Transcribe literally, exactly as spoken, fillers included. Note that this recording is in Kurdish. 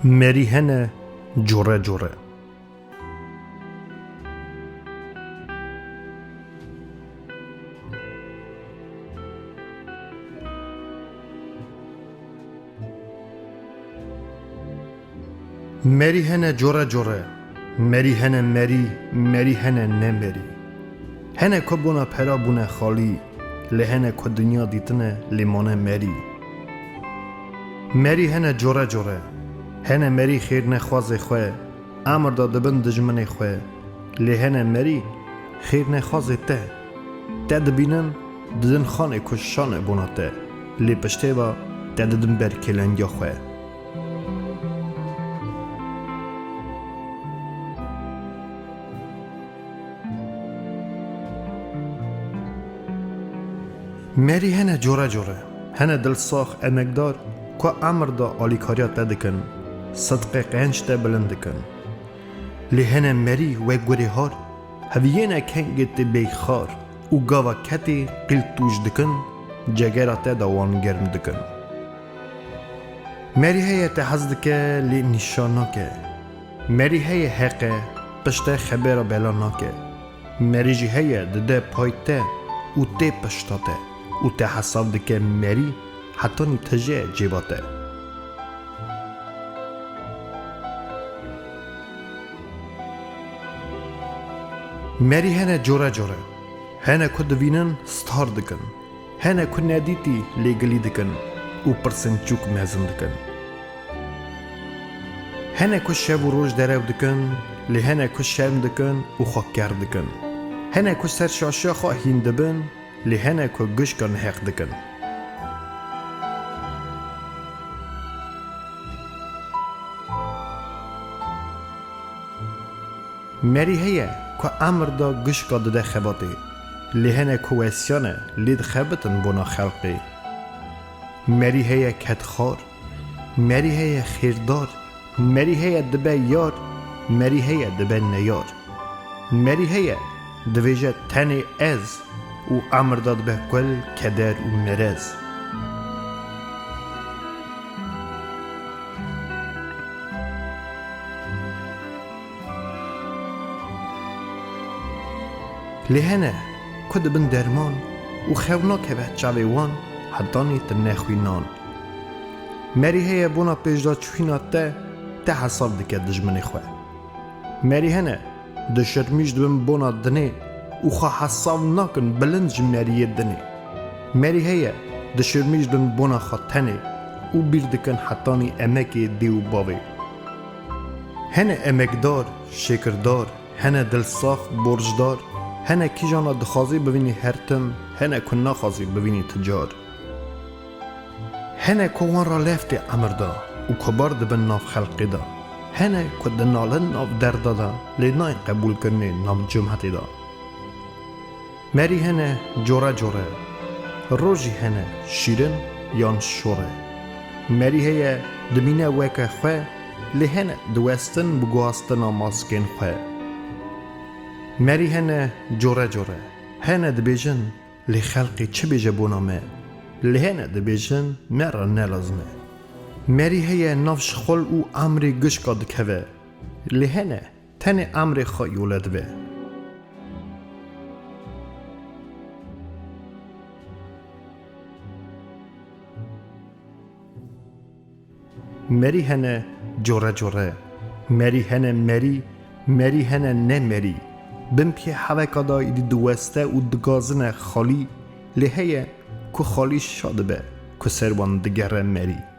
Merî hene core core. Merî hene core core. Merî hene merî, merî hene ne merî. Hene ku bona pera bûne xalî, lê hene ku dinya dîtine lê mane merî. Merî hene core core. Hene merî xêrnexwazê xwe, emir da dibin dijminê xwe. Lê hene merî xêrnexwazê te. Te dibînin, didin xanê ku şan e bona te. Lê piştê ve te didin ber kêlengiya xwe. Merî hene core core, hene dilsax emekdar ku emir da alîkariya te dikin, sidqê qenc te bilind dikin. Lê hene merî wek gurê har, heviyêne kengê tê bêyxar û gava ketê qîl tûj dikin, cegera te da wan germ dikin. Merî heye te hez dike lê nîşan nake. Merî heye heq e, pişte xebera bela nake. Merî jî heye dide pay te û tê pişta te û te hesav dike merî hetanî tije cêba te. Merî hene core core. Hene ku divînin star dikin. Hene ku nedîtî lê gilî dikin û pirsên çûk mezin dikin. Hene ku şev û roj derew dikin, lê hene ku şerm dikin û xwe ker dikin. Hene ku ser şaşiya xwe hîn dibin, lê hene ku gişka neheq dikin. Merî heye ku emir da gişka dide xebatê, lê hene ku wesiyane lê dixebitin bona xelqê. Merî heye kedxar, merî heye xêrdar, merî heye dibe yar, merî heye dibe neyar. Merî heye divêje tenê ez û emir da dibe kul, keder û merez. Lê hene ku dibin derman û xew nakeve çavê wan hetanî tu nexwî nan. Merî heye bona pêşdaçûhîna te, te hesav dike dijminê xwe. Merî hene dişirmîş dibin bona dinê û xwe hesav nakin bilind ji meriyê dinê. Merî heye dişirmîş dibin bona xwe tenê û bîr dikin hetanî emekê dê û bavê. Hene emekdar, şêkirdar, hene dilsax, borcdar, hene kîjana dixwazî bivînî her tim, hene ku naxwazî bivînî ti car. Hene ku wan ra lev tê emir de û ku bar dibin nav xelqê de. Hene ku dinalin nav derda de, lê nayên qebûlkirinê nav cemhetê de. Merî hene core core, rojî hene şîrin yan şor e. Merî heye dimîne weke xwe, lê hene diwestin bi guhastina maskên xwe. Merî hene core core, hene dibêjin, lê xelqê çi bêje bona me? Lê hene dibêjin, me re ne lazim e. Merî heye nav şixul û emrê gişka dikeve. Lê hene tenê emrê xwe yole dibe. Merî hene core core. Merî hene merî, merî hene ne merî. Bin piyê heveka da îdî diweste û digazine xalî, lê heye ku xalî şa dibe, ku ser wan digere merî.